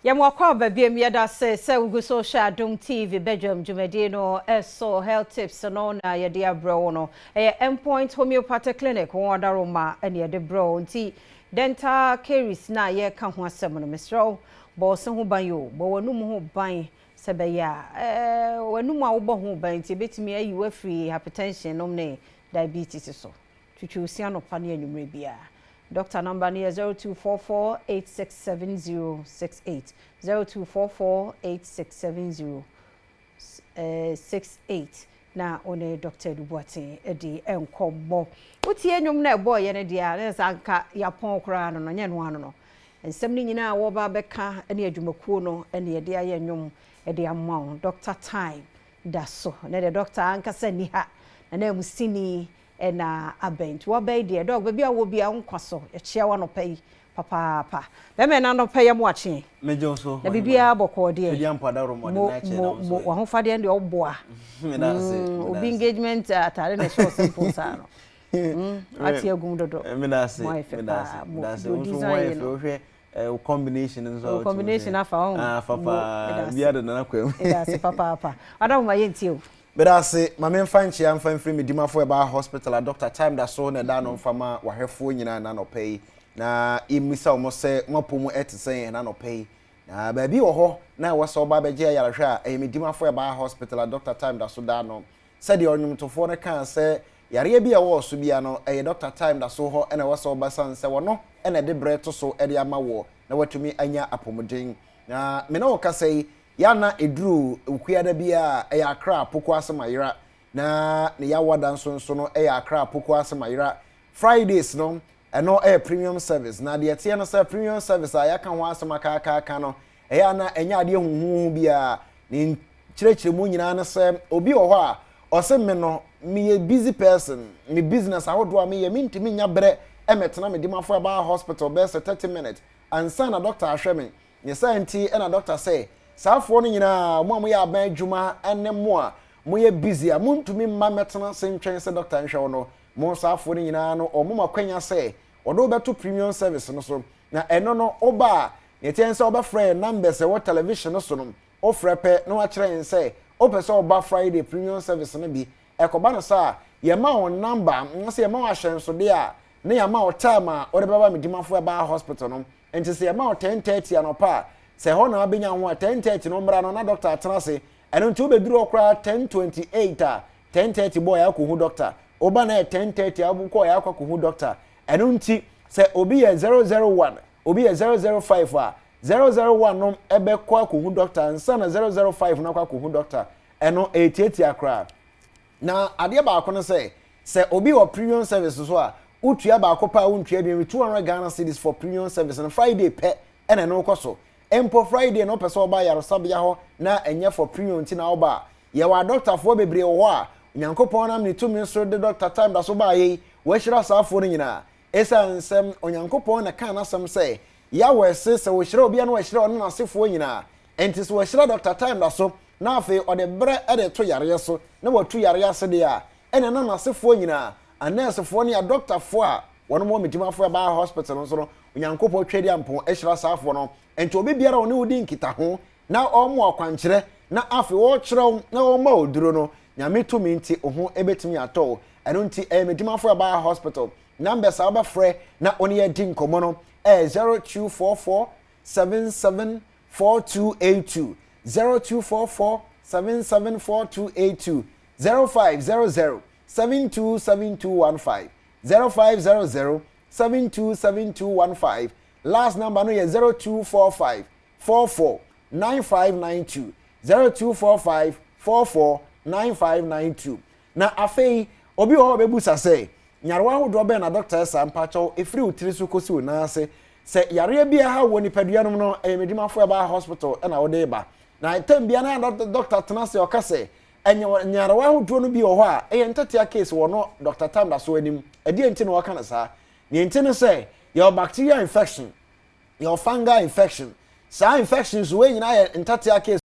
Yɛma wakɔ aba biom. Yɛda ase sɛ wogu so hwɛ Adom TV badwam dwumadie no so. Health tips no na yɛde abrɛ wo no. Ɛyɛ Endpoint Homeopathic Clinic wɔn adaroma ɛna yɛde brɛ wo. Nti dental caries na yɛka ho asɛm no, mesrɛ wo, bɔ wo se ho ban o, bɔ w'anum ho ban sɛ bɛyɛ a w'anum a wobɔ ho ban nti ebɛtumi ayi wo afiri hypertension nom ne diabetes so. Twitwi wo se anɔpa ne anwummerɛ biara. Doctor number no yɛ 0244867068, 0244867068, na ɔne Dr. Edu Boateng de nkɔmmɔ. Wotie nnwom na ɛbɔɔyɛ no deɛ a, ne sɛ anka yɛapɔn koraa no, nyɛ no ano no. Nsɛm no nyinaa a wɔba bɛka ne adwumakuo no ne yɛde ayɛ nnwom de ama wo. Dr. Time da so. Ne deɛ doctor ankasa ni ha. Na na mu sini ɛna abɛn. Nti wɔbɛyi deɛ, doc, baabi a wɔ bia nkwa so. Yɛkyia wɔ anɔpa yi papaapa. Bɛmɛ na anɔpa yɛ mo akye. Megye wo so. Na biribiara bɔkɔɔ deɛ. Fidi ampa mo mo mo mo wahofadeɛ deɛ ɔboa. Obi engagement atare na ɛhyɛ simple saa no. Ate agum dodo. Medase. Mo ayɛ fɛ paa. Mo design yi no. Wohwɛ wo combination nso. O combination afa ho. Ah, papa. Bia de nana kwam. Medase papaapa. Ɔdɔ mo yɛ ntie o. Medase, ma memfa nkyia mfa mfiri me dimafo ɛbaa hospital a Dr. Time da so na ɛda no mfa ma wahwɛfoɔ nyinaa na nɔpɛ yi. Na yɛmmisa wɔn sɛ mo mu ɛte sɛn na nɔpɛ yi. Na baabi wɔ hɔ na ɛwɔ sɛ ɔba abɛgye ayarehwɛ a, ɛyɛ me dimafo ɛbaa hospital a Dr. Time da so da no. Sɛdeɛ ɔnwomtofoɔ no kaa sɛ yareɛ bi a ɛwɔ so bia no, ɛyɛ Dr. Time da so hɔ ɛna ɛwɔ sɛ ɔba san sɛ wɔno ɛna ɛde brɛ to so ɛde ama wɔ na watumi anya apɔmuden. Na me ne wo kasa yi, yana eduru okuada bi a ɛyɛ Accra Pokuase Mayera, na ne yawada nso no ɛyɛ Accra Pokuase Mayera. Fridays no ɛno ɛyɛ premium service, na deɛ teɛ no sɛ premium service a yɛaka ho asɛm akaakaaka no, ɛyɛ ana ɛnyɛ adeɛ huhuhu biara. Ne nkyerɛkyerɛmu nyinaa no sɛ obi wɔ hɔ a ɔsɛ me no meyɛ busy person, me business ahodoɔ a meyɛ, mentumi nya berɛ ɛmɛtena me dimafo ɛbaa hospital bɛyɛ sɛ 30 minutes ansa na doctor ahwɛ me. Ne saa nti ɛna doctor sɛ saafoɔ no nyinaa, mo a moyɛ aban adwuma ne mo a moyɛ busy a montumi mma mɛtena se ntwɛn sɛ doctor nhwɛ wo no, mo saafoɔ no nyinaa no, ɔmo ma kwanya sɛ ɔde wobɛto premium service no so. Na ɛno no woba a, ne teɛ sɛ wobɛfrɛ yɛn numbers ɛwɔ television no so no. Wofrɛ pɛ na wakyerɛ yɛn sɛ wopɛ sɛ ɔba Friday premium service no bi. Ɛkɔba no saa, yɛma wo number na sɛ yɛma wo ahyɛnsodeɛ a, na yɛama wo time a wode bɛba Medimafo ɛbaa hospital no. Nti sɛ yɛma wo 10:30 anɔpa a, sɛ ɛhɔ na wabɛnya ho a, 10:30 no mmra no na doctor atena ase. Ɛno nti wobɛduru hɔ koraa 10:28 a, 10:30 bɔɔ yɛ akɔhu doctor. Woba na yɛ 10:30 a, wokɔ yɛ akɔ akɔhu doctor. Ɛno nti sɛ obi yɛ 001, obi yɛ 005 a, 001 no ɛbɛkɔ akɔhu doctor nsa na 005 no akɔ akɔhu doctor. Ɛno ɛyɛ koraa. Na adeɛ baako no sɛ obi wɔ premium service so a, wotua baako pa a, wontua bi 200 Ghana cedis for premium service no. Friday pɛ ɛna ɛno kɔ so. Mpo Friday no wopɛ sɛ ɔba ayaresabea hɔ na ɛnyɛ for premium nti na ɔba a, yɛwɔ adɔktafoɔ bebree wɔ hɔ a Onyankopɔn nam ne tumi so de Doctor Time da so baayɛ yi, wɔahyira saafoɔ no nyinaa. Ɛsiane nsɛm Onyankopɔn na kaa n'asɛm sɛ Yahweh se sɛ wɔhyira obi a na wɔahyira ɔne n'asefoɔ nyinaa. Enti sɛ wɔahyira Doctor Time da so na afei ɔde berɛ de to yareɛ so na watu yareɛ ase deɛ a, ɛna na n'asefoɔ nyinaa, anɛɛsefoɔ ne adɔktafoɔ a wɔn wɔ Medimafoɔ ɛbaa hospital nso no, Onyankopɔn twɛdi ampɔn ahyira saafoɔ no. Enti obi biara ɔne wo di nkitaho na ɔmo akwankyerɛ na afei ɔrekyerɛw na ɔma oduro no, Nyame tumi nti wo ho ebɛtumi atɔ wo. Ɛno nti ɛyɛ Medimafoɔ ɛbaa hospital numbers a wobɛfrɛ na ɔne yɛ di nkɔmmɔ no ɛyɛ 0244 77 4282, 0244 77 4282, 0500 727215, 0500 727215. Last number no yɛ 0245 44 9592, 0245 44 9592. Na afei obi wɔ hɔ a ɔbɛbusa sɛ nyarewa ahodoɔ bɛn na doctor ɛsa? Mpakyɛw, ɛfiri wo tiri so kɔsi wo nan ase, sɛ yareɛ bi aha wɔ nipadua no mu no, ɛyɛ Medimafo ɛbaa hospital ɛna wode ba. Na time bia na doctor tena ase ɔka sɛ ɛnyɛ nyarewa ahodoɔ no bi wɔ hɔ a ɛyɛ ntatea case wɔ no Doctor Time da so anim. Ɛdeɛ nti na wɔka no saa? Neɛ nti no sɛ yɛwɔ bacterial infection, yɛwɔ fungal infection. Saa infections wei nyinaa yɛ ntatea case.